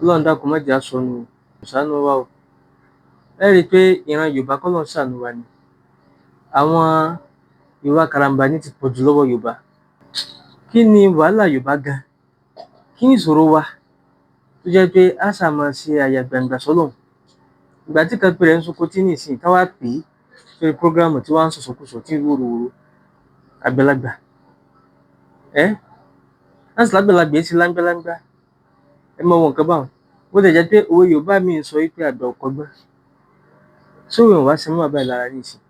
Ọlọ́run dákun, má jẹ́ á sọnù o, ṣàánú wa o. Ẹ rí i pé ìran Yorùbá, kọ́lọ́run ṣàánú wa ni. Àwọn ìwà karambani ti pọ̀ jù lọ́wọ́ Yorùbá. Kí ni wàhálà Yorùbá gan? Kí ni ìṣòro wa tó jẹ́ pé a ṣáà máa ṣe àyà gbangba sọ́lọ́run? Ìgbà tí kan pè rẹ̀ ń sokotí nísìnyí, tá wá pè é sórí program tí wọ́n á ń sọ̀sọ̀kúsọ, tí ń wóróworó àgbàlagbà ẹ́ láti lágbàlagbà ẹ̀ sí láńgbáláńgbá. Ẹ mọ wọn nǹkan báwọn. Bó tẹ̀ jẹ́ pé òwe Yorùbá mi ń sọ wípé àgbà ò kọ́gbọ́n sóòrùn wá sí mọ́ bàbá ẹ̀ lára nísìnyí.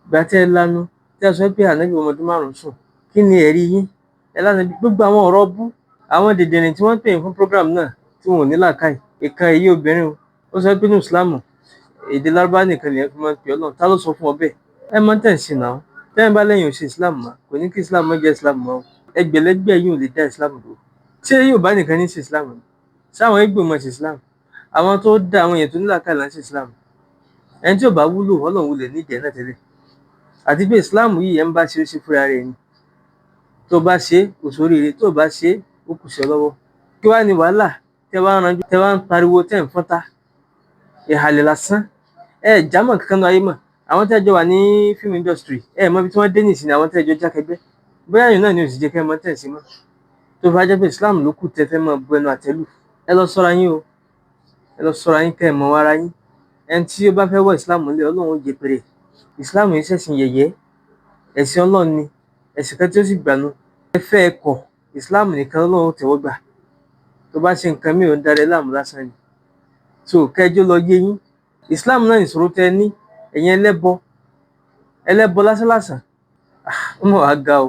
Ìgbà tí ẹ lanu tí ẹ sọ pé ànábì ọmọ ọdún 5 sùn, kí ni ẹ̀rí yín? Ẹ lánàá gbogbo àwọn ọ̀rọ̀ bú, àwọn dìndìnrìn tí wọ́n ń pè fún program náà tí wọn ò ní làákàyè. Ìkan èyí obìnrin o, ó sọ pé ní Ìsìlámù, èdè Lárúbáwá nìkan lèèyàn fi máa ń pè Ọlọ́run. Ta ló sọ fún ọ bẹ́ẹ̀? Ẹ mọ tẹ̀ ń ṣe náà. Tẹ́yìn bá lẹ́yìn ò ṣe Islam mọ́, kò ní kí Islam má jẹ́ Islam mọ́ o. Ẹgbẹ̀lẹ́gbẹ̀ yìí ò lè dá Islam dúró. Ṣé Yorùbá nìkan ní ṣe Islam ni? Ṣáwọn Ìgbò mọ̀ ṣe Islam? Àwọn tó dá àwọn èèyàn tó ní làákàyè là ń ṣe Islam. Ẹni tí ò bá wúlò, Ọlọ́run wulẹ̀ nídìí ẹ̀ náà tẹ́lẹ̀. Àti pé Islam yìí, ẹ̀ ń bá ṣe, ó ṣe fúnra rẹ̀ ni. Tó bá ṣe, kò sóríire. Tó bá ṣe, ó kù sí ọ lọ́wọ́. Kí wá ní wàhálà tẹ́ wá ń ranjú, tẹ́ wá ń pariwo, tẹ́ ń fọ́nta ìhàlẹ̀ lásán? Ẹ jámọ́ kankan nínú ayé mọ̀. Àwọn tẹ́ jọ wà ní film industry, ẹ mọ ibi tí wọ́n dé nìsín. Àwọn tẹ́ jọ jákẹgbẹ́ bóyá àyùn náà ni ò sì jẹ́ kẹ́ mọ tẹ̀ sí mọ́, tó bá jẹ́ pé Islam ló kù tẹ́ fẹ́ máa bu ẹnu àtẹ́lù. Ẹ lọ ṣọ́ra yín o, ẹ lọ ṣọ́ra yín, kẹ́ ẹ mọ̀ ara yín. Ẹni tí ó bá fẹ́ wọ Islam nílẹ̀, Ọlọ́run ó yẹpẹrẹ. Islam yìí ṣẹ̀sìn yẹ̀yẹ́, ẹ̀sìn Ọlọ́run ni, ẹ̀sìn kan tí ó sì gbànú. Ẹ fẹ́ ẹ kọ̀, Islam nìkan Ọlọ́run ó tẹ́wọ́ gbà. Tó bá ṣe nǹkan míì, ò ń darẹ̀ láàmú lásán ni. So kẹjọ lọ yé yín, Islam náà nìṣòro tẹ ní. Ẹ̀yin ẹlẹ́bọ, ẹlẹ́bọ lásánlàsàn, ó mọ̀ wá ga o.